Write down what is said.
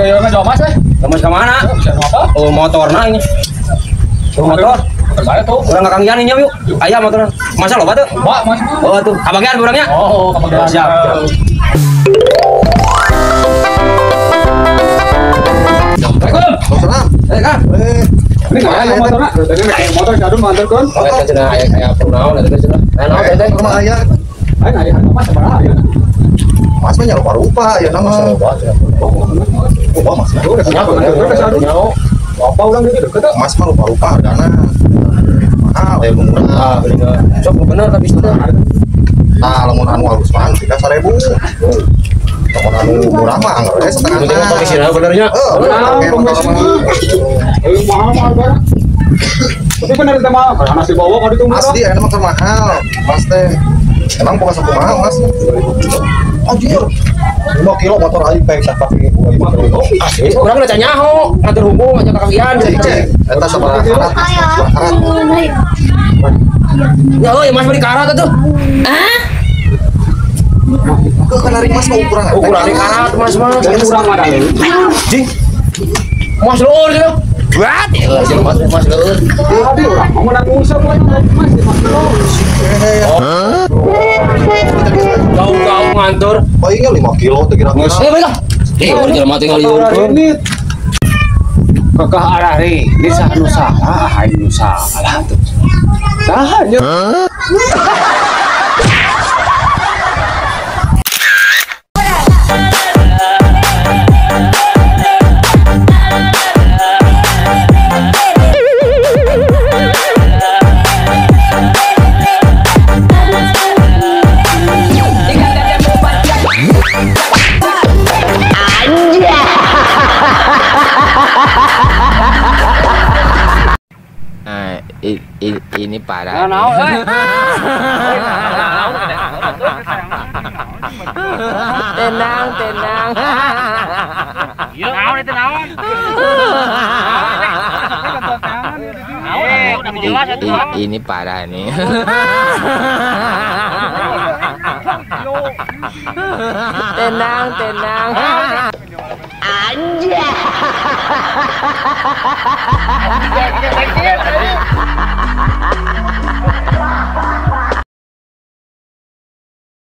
Ayo jual mas eh. Mas ke mana? Apa? Oh, motorna ini. Motor. Motor tuh. Urang ka Kang Ian ini yuk. Aya motor. Masa loba tuh? Loba, mas. Oh, tuh. Kabagian urangnya? Oh, kabagian. Siap. Assalamualaikum. Waalaikumsalam. Eh, Kang. Ini kayak motorna. Tadi kayak motor jadul mantarkeun. Oh, cenah aya aya naon eta cenah. Aya naon teh? Rumah aya. Aya aya mas sabaraha ya. Mas mah nya rupa-rupa ya nama. Oh, mas. Apa ulang gitu deket. Mas mah rupa-rupa hargana. Mahal ya murah. Sok bener tapi itu. Nah, lamun anu halus mah 3.000. Lamun anu murah mah anggar we setengah. Penting kondisina benernya. Heeh, bener. Mahal mahal banget. Tapi bener teh mah karena nasi bawa kalau itu murah. Asli aya mah mahal. Mas teh. Emang bukan satu mahal, Mas. Anjir. 5 kilo motor aing peng sak kilo. Asli, urang udah nyaho, ngatur hubung aja ka Kang Ian. Cek, eta sabaraha karat? Ya euy, Mas beli karat atuh. Hah? Ke kanarik Mas mah ukuran. Ukuran karat Mas mah. Kurang ada. Jing. Mas leueur gitu. Buat. Mas mas leueur. Tadi urang mau menang usap Mas mas leueur. Jauh-jauh ngantur. Paingnya 5 kilo tuh kira-kira. Eh, baiklah. Eh, urang jelema tinggal liurkeun. Kekeh arah ri, ini sah nu salah, aing nu salah tuh. Saha nya? Ini parah. Tenang, tenang. Ini parah nih. Tenang, tenang. Anjay.